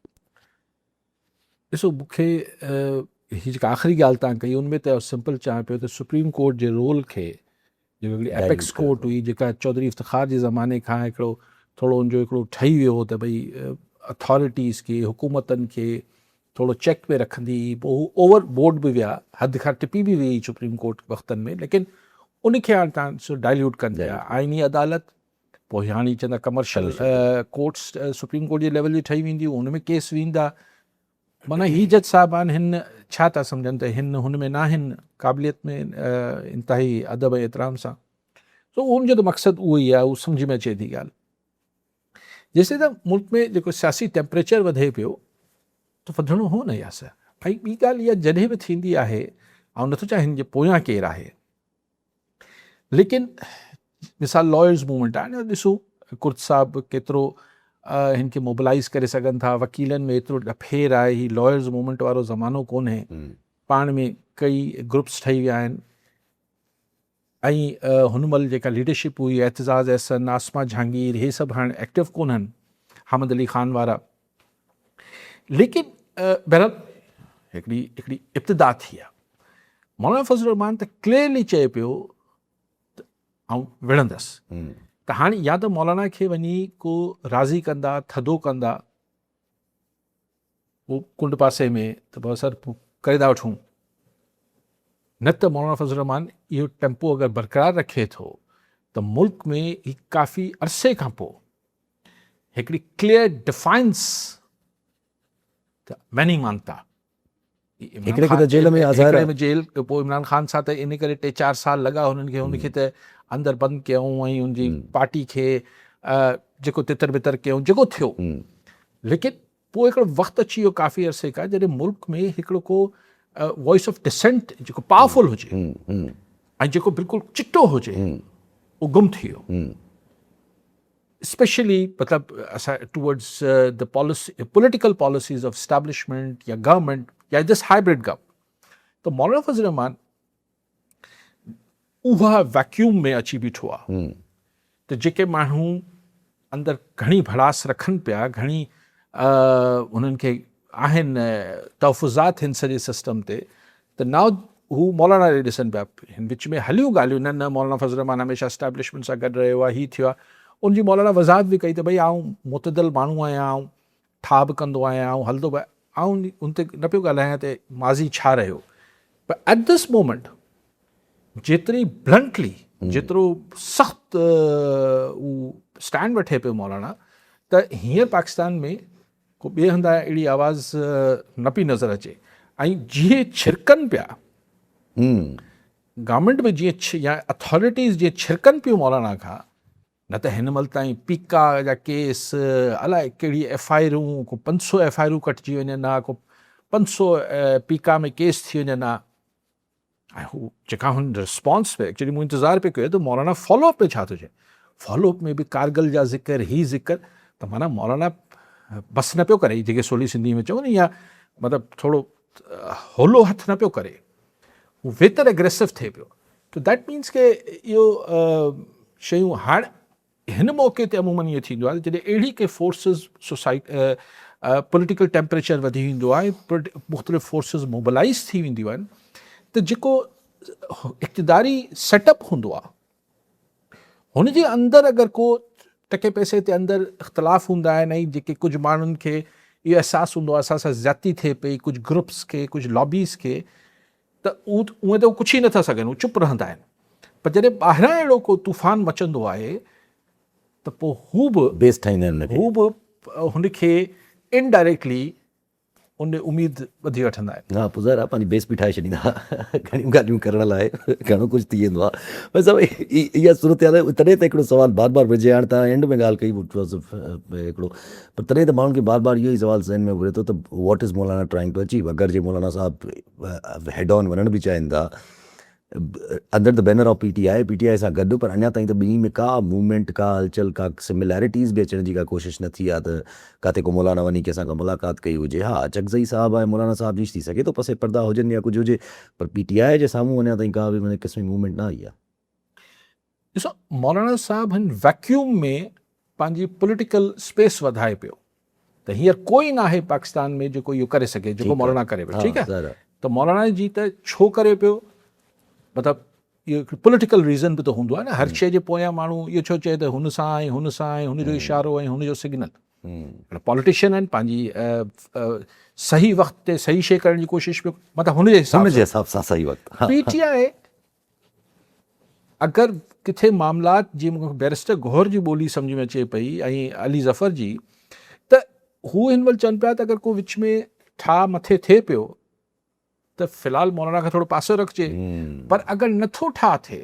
ڏسو مون کي هي جيڪا آخري ڳالهه تان ڪئي ان ۾ ته سمپل چاهيان پيو ته سپريم ڪورٽ جي رول کي جيڪو هڪڙي ايپيڪس ڪورٽ هئي جيڪا چوڌري افتخار جي زماني کان هڪڙو ٿورو ان جو هڪڙو ٺهي ويو هو ته ڀئي اٿارٽيز کي حڪومتن کي ٿورو چيڪ ۾ رکندي هئي پوء هو اوور بورڊ به ويا حد کان ٽپي به ويئي سپريم ڪورٽ وقتن ۾ ليڪن ان کي هاڻي تان ڊائليوٽ ڪن پيا آئيني عدالت پوء هاڻي چوندا ڪمرشل ڪورٽس سپريم ڪورٽ جي ليول جي ٺهي وينديون ان ۾ ڪيس ويندا معنيٰ هي جج صاحبان هن ڇا ٿا سمجهن ته هن هن ۾ ناهن قابليت ۾ انتهائي ادب ۽ احترام سان سو ان جو ته مقصد اهو ئي آهي اهو سمجهه ۾ اچي ٿي ڳالهه جيسين ته ملڪ ۾ جيڪو سياسي ٽيمپريچر وڌي پيو ته وڌڻو هو نه ياسر ۽ ٻي ڳالهه اها جڏهن به ٿيندي آهي آئون نٿو چاهيان هن جي پويان ڪير آهي ليڪن مثال لائرز موومينٽ آهي ڏسو ڪرد صاحب ڪيترو هن کي موبلائز ڪري سگهن ٿا وڪيلن ۾ ايترو ڏڦير آهي هي لائرز موومينٽ وارو زمانو ڪونهي پاڻ ۾ ڪئي گروپس ٺهي ويا آهن ۽ هن مهل جيڪا ليڊرشپ هئي اعتزاز احسن عاصمه جهانگير هي سڀ هاڻ ايڪٽو ڪونهن حامد علي خان وارا ليڪن بهرحال هڪڙي هڪڙي ابتدا ٿي آهي مولانا فضل الرحمان ته ڪليئرلي چئي پيو ته آئون وڙهندس ته هاڻي يا ته مولانا کي وڃي ڪو راضي ڪندا ٿڌو ڪندا هو ڪنڊ پاسي ۾ ته بابا سر ڪري ٿا وٺون نه ته مولانا فضل الرحمان اهو ٽيمپو اگر برقرار رکي ٿو ته ملڪ ۾ هي ڪافي عرصي کان پوء هڪڙي ڪليئر ڊفائنس ته مين نهين مانتا هڪڙي کي ته جيل ۾ آزار هڪڙي ۾ جيل پوء عمران خان سان ته ان ڪري ٽي چار سال لڳا هنن کي هن کي ته اندر بند ڪيائون ۽ ان جي پارٽي کي جيڪو تتر بتر ڪيائون جيڪو ٿيو ليڪن پوء هڪڙو وقت اچي ويو ڪافي عرصي کان جڏهن ملڪ ۾ هڪڙو ڪو وائس آف ڊسينٽ جيڪو پاورفل هجي ۽ جيڪو بلڪل چٽو هجي اهو گم ٿي ويو اسپيشلي مطلب اسان towards the policy political policies of establishment يا گورنمينٽ يا دس هائبرڊ گورنمينٽ ته مولانا فضل الرحمان اها ويڪيوم ۾ اچي بيٺو آهي ته جيڪي ماڻهو اندر گهڻي ڀڙاس رکن پيا گهڻي انهن کي آهن تحفظات هن سڄي سسٽم تي ته ناء هو مولانا ڏي ڏسن پيا. هن وچ ۾ هليون ڳالهيون نه نه مولانا فضل الرحمان هميشه اسٽيبلشمينٽ سان گڏ رهيو آهي هي ٿيو آهي. ان جي مولانا وضاحت به ڪئي ته ڀئي آئون معتدل ماڻهو آهيان آئون ٺاهه به ڪندو آهيان آئون هلندو به آئون ان تي نه پيو ڳالهايان ته ماضي ڇا رهيو پر ايٽ this moment جيتري بلنٽلي جيترو سخت هو اسٽينڊ وٺي پيو مولانا ته هينئر پاڪستان ۾ ڪو ٻئي هنڌ اهڙي آواز نه پئي نظر اچي ۽ جيئن ڇرڪن پيا گورنمينٽ به جيئن يا اٿارٽيز جيئن ڇرڪن پيون مولانا کان نه ته هن مهل تائين پيڪا جا ڪيس الائي ڪهڙي ايف I آرون ڪو 500 ايف I آرون ڪٽجي وڃن ها ڪو 500 پيڪا ۾ ڪيس ٿي وڃن ها ۽ هو جيڪا هن رسپانس ۾ ايڪچولي مون انتظار پئي ڪيو ته مولانا فالو اپ ۾ ڇا ٿو چئي فالو اپ ۾ به ڪارگل جا ذڪر هي ذڪر ته معنيٰ مولانا بس نه پيو ڪري جيڪي سولي سنڌي ۾ چون يا مطلب ٿورو هولو هٿ نه پيو ڪري هو ويتر اگريسو ٿئي پيو ته that means ڪي اهو شيون هاڻ هن موقعي تي عموماً ائين ٿيندو آهي ته جڏهن اهڙي ڪي فورسز سوسائٽي پوليٽيڪل ٽيمپريچر وڌي ويندو آهي مختلف فورسز موبلائز ٿي وينديون آهن ته جيڪو اقتداري سيٽ اپ هوندو آهي هن جي اندر اگر ڪو ٽڪي پئسي تي اندر اختلاف هوندا آهن ۽ جيڪي ڪجهه ماڻهن کي اهو احساس هوندو آهي اسان سان زيادتي ٿئي پئي ڪجهه گروپس کي ڪجهه لابيز کي ته هو اونئن ته هو ڪڇي نٿا سگهن، هو چپ رهندا آهن، پر جڏهن ٻاهران اهڙو ڪو طوفان مچندو آهي ته پوء هو به بيس ٺاهيندا آهن ان کي. هو به هن کي انڊائريڪٽلي ان ڏي اميد ٻڌي وٺندا آهن. ها پوء ظاهر آهي پنهنجي بيس به ٺاهي ڇڏيندا گهڻيون ڳالهيون ڪرڻ لاء گهڻو ڪجهه ٿي ويندو آهي پر صاحب اها صورتحال آهي تڏهن ته هڪڙو سوال بار بار وجهي هاڻي توهان اينڊ ۾ ڳالهه ڪئي هڪڙو پر تڏهن ته ماڻهن کي بار بار اهو ئي سوال ذهن ۾ اڀري ٿو ته what is Maulana trying to achieve اگر جي مولانا صاحب هيڊ آن وڃڻ به چاهين ٿا under the banner of P T I, P T I سان گڏ پر اڃا تائين ته ٻنهي ۾ ڪا موومينٽ ڪا هلچل ڪا سمليرٽيز به اچڻ جي ڪا ڪوشش نه ٿي آهي ته ڪاٿي ڪو مولانا وڃي ڪنهن سان ڪا ملاقات ڪئي هجي ها اچڪزئي صاحب ۽ مولانا صاحب جي ٿي سگهي ٿو پس پرده هجن يا ڪجهه هجي پر پي ٽي آء جي سامهون اڃا تائين ڪا به ان قسم جي موومينٽ نه آئي آهي. ڏسو مولانا صاحب هن ويڪيوم ۾ پنهنجي پوليٽيڪل اسپيس وڌائي پيو ته هينئر ڪوئي ناهي پاڪستان ۾ جيڪو اهو ڪري سگهي جيڪو مولانا ڪري پيو ٺيڪ آهي ته مولانا جي ته ڇو ڪري پيو مطلب اهو هڪ پوليٽيڪل ريزن به ته هوندو آهي نه هر شيء جي پويان ماڻهو اهو ڇو چئي ته هن سان ۽ هن سان ۽ هن جو اشارو ۽ هن جو سگنل پاليٽيشن آهن پنهنجي صحيح وقت تي صحيح شيء ڪرڻ جي ڪوشش پيو مطلب هن جي حساب هن جي حساب سان صحيح وقت پي ٽي آء اگر ڪٿي معاملات جي مون کي بئريسٽر گوهر جي ٻولي سمجهه ۾ اچي پئي ۽ علي ظفر جي ته هو هن مهل چون پيا ته اگر ڪو وچ ۾ ٺاهه مٿي ٿئي پيو ته في الحال مولانا کي ٿورو پاسو رکجي پر اگر نٿو ٺاهه ٿئي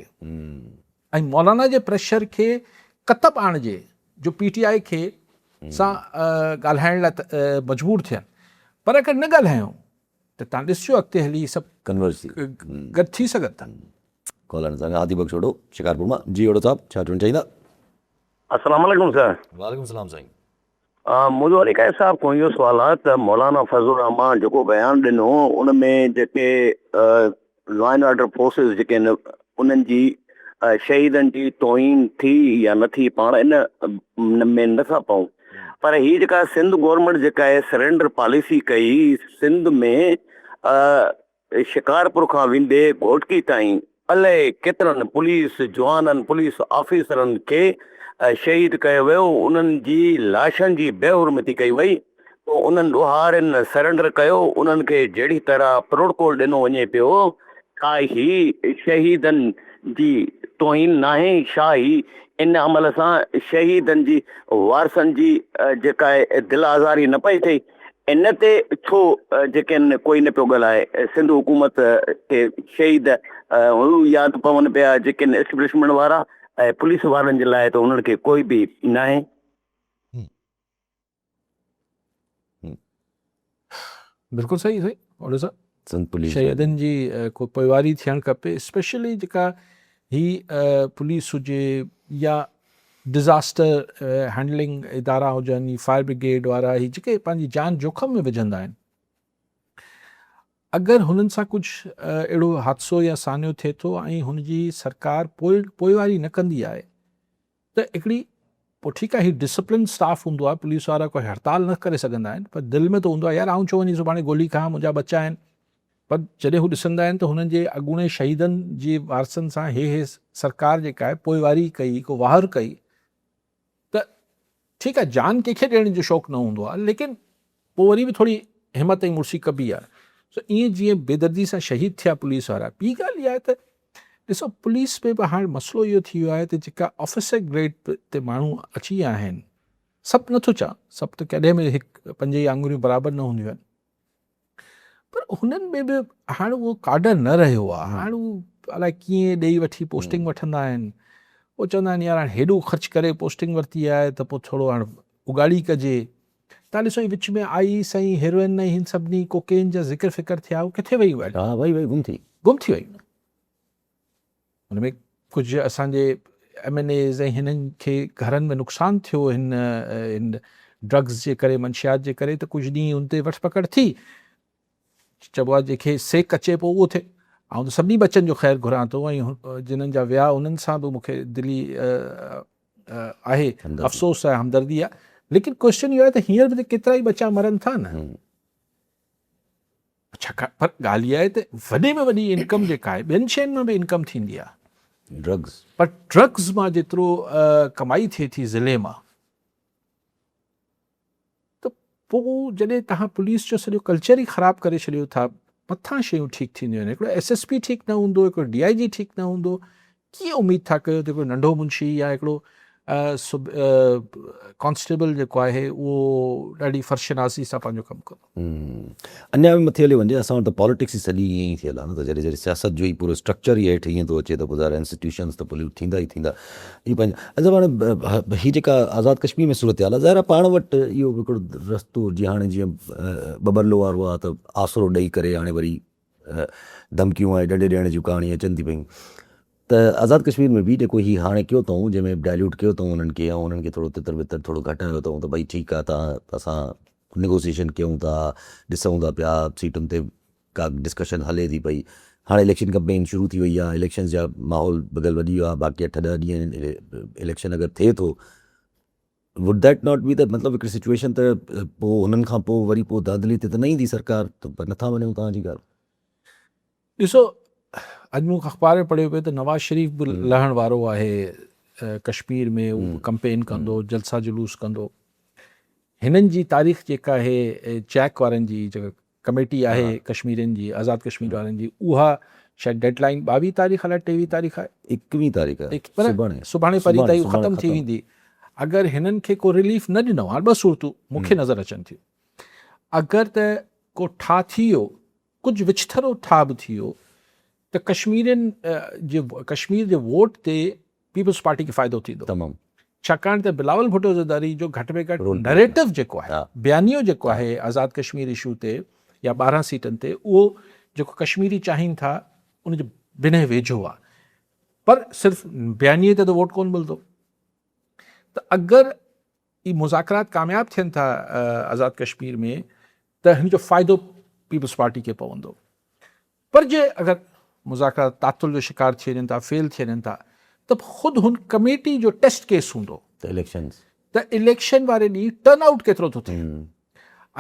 ۽ مولانا جي پريشر کي ڪتب آڻجي جو پي ٽي آء کي سان ڳالهائڻ لاء مجبور ٿين پر اگر نه ڳالهايون ته تان ڏسجو اڳتي هلي سڀ ڪنورٽ ٿي گڏ ٿي سگهن ٿا. ڪالر سان هادي بخش اوڍو شڪارپور مان جي اوڍو صاحب ڇا چوڻ چاهيندا. السلام عليڪم سر. وعليڪم السلام سائين. منهنجو علي قائد صاحب کان اهو سوال آهي ته مولانا فضل الرحمان جيڪو بيان ڏنو ان ۾ جيڪي لا اينڊ آرڊر فورسز جيڪي آهن انهن جي شهيدن جي توهين ٿي يا نه ٿي پاڻ ان ۾ نه ٿا پئون پر هي جيڪا سنڌ گورنمينٽ جيڪا آهي سرينڊر پاليسي ڪئي سنڌ ۾ شڪارپور کان ويندي گهوٽڪي تائين الائي ڪيترن پوليس جوانن پوليس آفيسرن کي شهيد ڪيو ويو انهن جي لاشن جي بي حرمتي ڪئي وئي پوء انهن ڏوهارين سرينڊر ڪيو، انهن کي جهڙي طرح پروٽوڪول ڏنو وڃي پيو، ڇا هي شهيدن جي توهين ناهي؟ ڇا هي ان عمل سان شهيدن جي وارثن جي جيڪا دل آزاري نه پئي ٿئي؟ ان تي ڇو جيڪي آهن ڪوئي نه پيو ڳالهائي؟ سنڌ حڪومت کي شهيد هو ياد پون پيا جيڪي آهن اسٽيبلشمينٽ وارا ۽ پوليس وارن جي لاء ته انهن کي ڪوئي به ناهي. بلڪل صحيح سائين اوڙو صاحب سنڌ پوليس شهيدن جي ڪو پوئواري ٿيڻ کپي اسپيشلي جيڪا هي پوليس هجي يا ڊزاسٽر هينڊلنگ ادارا هجن هي فائر برگيڊ وارا هي جيڪي پنهنجي جان جوکم ۾ وجهندا آهن اگر هنن سان ڪجهه اهڙو حادثو يا سانحو ٿئي ٿو ۽ هن جي سرڪار پوئواري نه ڪندي آهي ته هڪڙي پوء ٺيڪ آهي هي ڊسپلن اسٽاف هوندو آهي پوليس وارا ڪوئي هڙتال نه ڪري سگهندا آهن پر دل ۾ ته هوندو آهي يار آئون ڇو وڃي سڀاڻي گولي کان منهنجا ٻچا آهن پر جڏهن هو ڏسندا آهن ته هنن جي اڳوڻي شهيدن جي وارثن سان هي هي سرڪار جيڪا آهي پوئواري ڪئي ڪو واهر ڪئي ته ٺيڪ آهي جان ڪنهن کي ڏيڻ جو شوق نه هوندو آهي ليڪن پوء وري به ٿوري همت ۽ مڙسي ڪبي آهي. سو ائين جيئن بيدردي سان شهيد ٿيا پوليس وارا. ٻي ڳالهه اها آهي ته ڏسو پوليس ۾ به هاڻ مسئلو اهو ٿي ويو آهي ته جيڪا آفيسر گريڊ تي ماڻهو اچي ويا آهن، سڀ نٿو چوان، سڀ ته ڪڏهن به هڪ پنج ئي آڱريون برابر نه هونديون آهن، پر هنن ۾ به هاڻ اهو ڪاڊر نه رهيو آهي. هاڻ هو الائي ڪيئن ڏيئي وٺي پوسٽنگ وٺندا آهن. پوء چوندا آهن يار هاڻ هيڏو خرچ ڪري پوسٽنگ ورتي آهي ته پوء ٿورو هاڻ اڳاڙي ڪجي. تان ڏسو هي وچ ۾ آئيس ۽ هيروئن ۽ هن سڀني ڪوڪين جا ذڪر فڪر ٿيا هو ڪٿي وئي اها ها وئي وئي گم ٿي. گم ٿي وئي ان ۾ ڪجهه اسان جي ايم اين ايز ۽ هنن کي گهرن ۾ نقصان ٿيو هن هن ڊرگز جي ڪري منشيات جي ڪري ته ڪجهه ڏينهن ان تي وٺ پڪڙ ٿي چئبو آهي جنهن کي سيڪ اچي پوء اهو ٿئي. آئون ته سڀني ٻچن جو خير گهران ٿو ۽ جنھن جا ويا انھن سان به مون کي دلي آهي افسوس آهي همدردي آهي ليڪن ڪوئسچن اهو آهي ته هينئر به ته ڪيترائي ٻچا مرن ٿا نه ڇاڪاڻ پر ڳالهه اها آهي ته وڏي ۾ وڏي انڪم جيڪا آهي ٻين شين مان به انڪم ٿيندي آهي ڊرگز پر ڊرگز مان جيترو ڪمائي ٿئي ٿي ضلعي مان ته پوء جڏهن توهان پوليس جو سڄو ڪلچر ئي خراب ڪري ڇڏيو ٿا مٿان شيون ٺيڪ ٿينديون آهن هڪڙو ايس ايس پي ٺيڪ نه هوندو هڪڙو ڊي I جي ٺيڪ نه هوندو ڪيئن اميد ٿا ڪيو ته هڪڙو ننڍو منشي يا هڪڙو ڪانسٽيبل جيڪو آهي اهو ڏاڍي فرض شناسي سان پنهنجو ڪم ڪندو. اڃا به مٿي هليو وڃجي اسان وٽ ته پاليٽڪس ئي سڄي ائين ئي ٿيل آهي نه ته جڏهن جڏهن سياست جو ئي پورو اسٽرڪچر ئي هيٺ ائين ٿو اچي ته پوء ظاهر انسٽيٽيوشنز ته پوليوٽ ٿيندا ئي ٿيندا. هي پنهنجا اچا هاڻي هي جيڪا آزاد ڪشمير ۾ صورتحال آهي ظاهر آهي پاڻ وٽ اهو هڪڙو رستو جيئن هاڻي جيئن ٻٻرلو وارو آهي ته آسرو ڏئي ڪري هاڻي وري ڌمڪيون ۽ ڏنڊي ڏيڻ جون ڪهاڻيون اچن ٿي پيون ته آزاد ڪشمير ۾ به جيڪو هي هاڻي ڪيو اٿئون جنهن ۾ ڊائليوٽ ڪيو اٿئون انهن کي ۽ انهن کي ٿورو تتر بتر ٿورو گهٽايو اٿئون ته ڀئي ٺيڪ آهي تان اسان نيگوسيئيشن ڪيون ٿا ڏسون ٿا پيا سيٽن تي ڪا ڊسڪشن هلي ٿي پئي هاڻي اليڪشن ڪمپين شروع ٿي وئي آهي اليڪشنز جا ماحول بغل وڌي ويو آهي باقي اٺ ڏهه ڏينهن اليڪشن اگر ٿئي ٿو وڊ that not be ته مطلب هڪڙي سچويشن ته پوء هنن کان پوء وري پوء دادلي تي ته نه ايندي سرڪار ته نٿا وڃون توهان جي ڳالهه. ڏسو اڄ مون اخبار ۾ پڙهيو پيو ته نواز شريف به لهڻ وارو آهي ڪشمير ۾ هو به ڪمپين ڪندو جلسا جلوس ڪندو هنن جي تاريخ جيڪا آهي چيڪ وارن جي جيڪا ڪميٽي آهي ڪشميرين جي آزاد ڪشمير وارن جي اها شايد ڊيڊ لائين 22 تاريخ الائي 23 تاريخ آهي. 21 تاريخ آهي سڀاڻي. سڀاڻي پري تائين ختم ٿي ويندي اگر هنن کي ڪو رليف نه ڏنو هاڻ ٻه صورتون مون کي نظر اچن ٿيون اگر ته ڪو ٺاهه ٿي ويو ڪجهه وچٿرو ٺاهه به ٿي ويو ته ڪشميرين جي ڪشمير جي ووٽ تي پيپلز پارٽي کي فائدو ٿيندو. تمام. ڇاڪاڻ ته بلاول ڀٽو زرداري جو گهٽ ۾ گهٽ نريٽو جيڪو آهي، بيانيو جيڪو آهي آزاد ڪشمير اشو تي يا 12 سيٽن تي اهو جيڪو ڪشميري چاهين ٿا ان جي بنهه ويجهو آهي پر صرف بيانيي تي ته ووٽ ڪونه ملندو ته اگر اهي مذاڪرات ڪامياب ٿين ٿا آزاد ڪشمير ۾ ته هن جو فائدو پيپلز پارٽي کي پوندو پر جي اگر مذاڪرات تعطل جو شڪار ٿي وڃن ٿا فيل ٿي وڃن ٿا ته خود هن ڪميٽي جو ٽيسٽ ڪيس هوندو ته اليڪشنز ته اليڪشن واري ڏينهن ٽرن آئوٽ ڪيترو ٿو ٿئي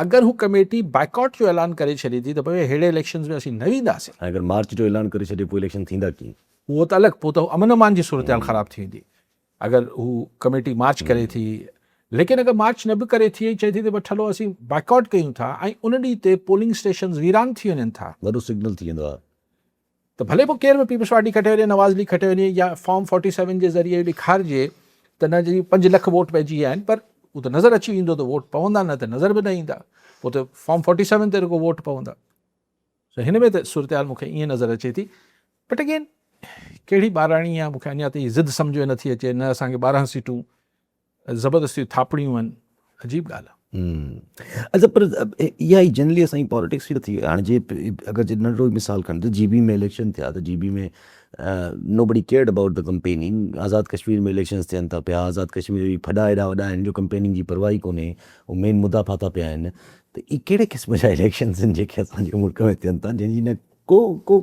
اگر هو ڪميٽي بائيڪاٽ جو اعلان ڪري ڇڏي ٿي ته ڀئي ههڙي اليڪشنز ۾ اسين نه وينداسين ۽ اگر مارچ جو اعلان ڪري ڇڏي پوء اليڪشن ٿيندا ڪيئن؟ اهو ته الڳ پوء ته امن امان جي صورتحال خراب ٿي ويندي اگر هو ڪميٽي مارچ ڪري ٿي ليڪن اگر مارچ نه به ڪري ٿي ۽ چئي ٿي ته بس هلو اسين بائيڪاٽ ڪيون ٿا ۽ ان ڏينهن تي پولنگ اسٽيشنز ويران ٿي وڃن ٿا. وڏو سگنل ٿي ويندو آهي. ته ڀلي پوء ڪير به پيپلز پارٽي کٽي وڃي نواز ليگ کٽي وڃي يا فارم فورٽي سيون جي ذريعي ڏيکارجي ته نه جي 5 لک ووٽ پئجي ويا آهن پر هو ته نظر اچي ويندو ته ووٽ پوندا نه ته نظر به نه ايندا پوء ته فارم فورٽي سيون تي رڳو ووٽ پوندا. سو هن ۾ ته صورتحال مون کي ائين نظر اچي ٿي بٽ اگين ڪهڙي ٻاراڻي آ مون کي اڃا تائين ضد سمجهه ۾ نٿي اچي نه اسان کي 12 سيٽون زبردستي ٿاپڻيون آهن عجيب ڳالهه آ. اچا پر اها ئي جنرلي اسان جي پاليٽڪس ئي ٿي هاڻي جي اگر جي ننڍڙو مثال کڻ ته جي بي ۾ اليڪشن ٿيا ته G B ۾ nobody cared about the campaigning Azad Kashmir ۾ elections ٿين ٿا پيا آزاد ڪشمير ۾ ڦڏا ايڏا وڏا آهن جو ڪمپيننگ جي پرواهه ئي ڪونهي هو مين مدعا ڦاٿا پيا آهن ته اهي ڪهڙي قسم جا اليڪشنز آهن جيڪي اسان جي ملڪ ۾ ٿين ٿا جنهن جي نه ڪو ڪو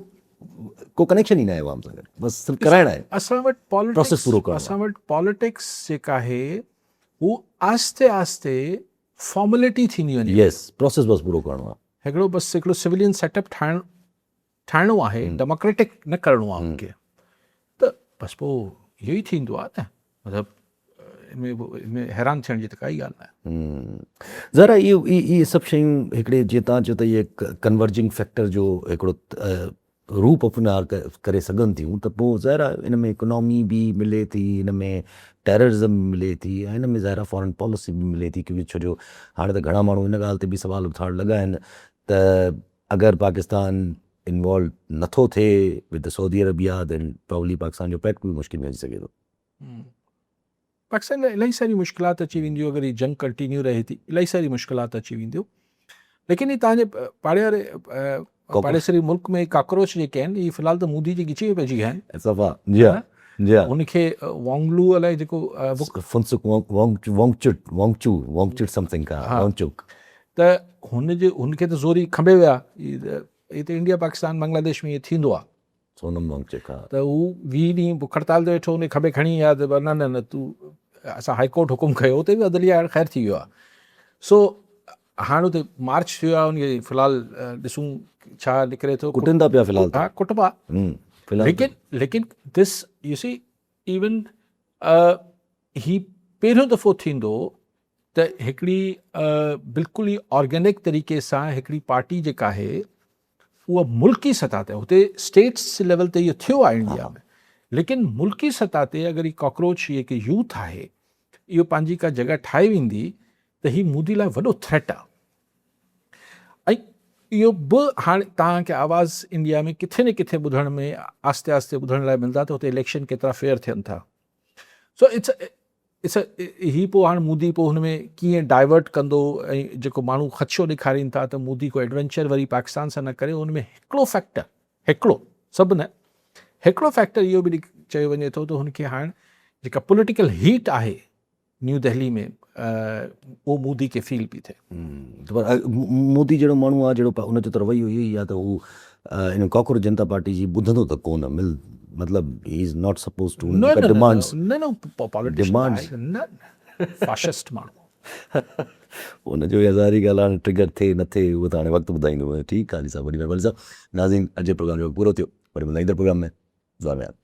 ڪو ڪنيڪشن ئي ناهي عوام سان گڏ بس صرف ڪرائڻ آهي اسان وٽ پروسيس پورو ڪرڻو اسان وٽ پاليٽڪس جيڪا آهي هو آهستي آهستي فارملٽي ٿيندي وڃي يس پروسيس بس پورو ڪرڻو آهي هڪڙو بس هڪڙو سولين سيٽ اپ ٺاهڻ ٺاهڻو آهي ڊيموڪريٽڪ نه ڪرڻو آهي ان کي ته بس پوء اهو ئي ٿيندو آهي نه مطلب ان ۾ حيران ٿيڻ جي ته ڪائي ڳالهه نه آهي. ذرا اهو اهي سڀ شيون هڪڙي جيئن توهان چيو ته اهي ڪنورجنگ فيڪٽر جو هڪڙو روپ اپنار ڪري سگهن ٿيون ته پوء ظاهر آهي ان ۾ اڪنامي به ملي ٿي ان ۾ ٽيررزم به ملي ٿي ۽ ان ۾ ظاهر آهي فارن پاليسي به ملي ٿي ڪيونڪه ڇو جو هاڻي ته گهڻا ماڻهو ان ڳالهه تي به سوال اٿارڻ لڳا آهن ته اگر پاڪستان انوالو نٿو ٿئي with Saudi Arabia then probably Pakistan جو پيڪٽ به مشڪل ۾ اچي سگهي ٿو. پاڪستان لاء الاهي ساري مشڪلات اچي وينديون اگر هي جنگ ڪنٽينيو رهي ٿي الاهي ساري مشڪلات اچي وينديون ليڪن هي تان جي پاڙي واري پاڙيسري ملڪ ۾ ڪاڪروچ جيڪي آهن هي في الحال ته مودي جي ڳچي ۾ پئجي ويا آهن صفا جي ها جي ها هن کي وانگلو الائي جيڪو فنسڪ وانگ وانگچٽ وانگچو وانگچٽ سمٿنگ کا وانگچوڪ ته هن جي هن کي ته زوري کنڀي ويا هي ته انڊيا پاڪستان بنگلاديش ۾ ائين ٿيندو آ. سونم وانگچڪ ها. ته هو 20 ڏينهن بک هڙتال تي ويٺو هن کي کنڀي کڻي ويا ته نه نه نه تون اسان هائي ڪورٽ حڪم ڪيو اتي به عدليه هاڻ خير ٿي ويو آ سو هاڻ اتي مارچ ٿيو آ ان کي في الحال ڏسون ڇا نڪري ٿو. ڪٽن ٿا پيا في الحال ته. ها ڪٽبا ليڪن ليڪن دس يو سي ايون هي پهريون دفعو ٿيندو ته هڪڙي بلڪل ئي آرگينڪ طريقي سان هڪڙي پارٽي جيڪا آهي اها ملڪي سطح تي هتي اسٽيٽس ليول تي اهو ٿيو آهي انڊيا ۾ ليڪن ملڪي سطح تي اگر هي ڪاڪروچ جيڪي يوٿ آهي اهو پنهنجي ڪا جڳهه ٺاهي ويندي ته هي مودي لاء وڏو ٿريٽ آهي ۽ اهو به هاڻي توهان کي آواز انڊيا ۾ ڪٿي نه ڪٿي ٻڌڻ ۾ آهستي آهستي ٻڌڻ لاء ملندا ته هتي اليڪشن ڪيترا فيئر ٿين ٿا. سو it's it's هي پوء هاڻي مودي پوء هن ۾ ڪيئن ڊائيورٽ ڪندو ۽ جيڪو ماڻهو خدشو ڏيکارين ٿا ته مودي ڪو ايڊوينچر وري پاڪستان سان نه ڪري ان ۾ هڪڙو فيڪٽر هڪڙو سڀ نه هڪڙو فيڪٽر اهو به چيو وڃي ٿو ته هن کي هاڻ جيڪا پوليٽيڪل هيٽ آهي نيو دهلي ۾ اهو مودي کي فيل پي ٿئي. ته پر مودي جهڙو ماڻهو آهي جهڙو ان جو ته رويو اهو ئي آهي ته هو ان ڪاڪروچ جنتا پارٽي جي ٻڌندو ته ڪونه مل مطلب he is not suppose two نه نه ڊمانڊس نه نه پاليٽيشن نه فاشسٽ ماڻهو ان جو هزاري ڳالهه هاڻي ٽرگر ٿئي نه ٿئي اهو ته هاڻي وقت ٻڌائيندو. ٺيڪ آهي علي صاحب وڏي مهرباني صاحب. ناظرين اڄ جو پروگرام جو وقت پورو ٿيو وري ملندا ايندڙ پروگرام ۾ دعا ۾ ياد.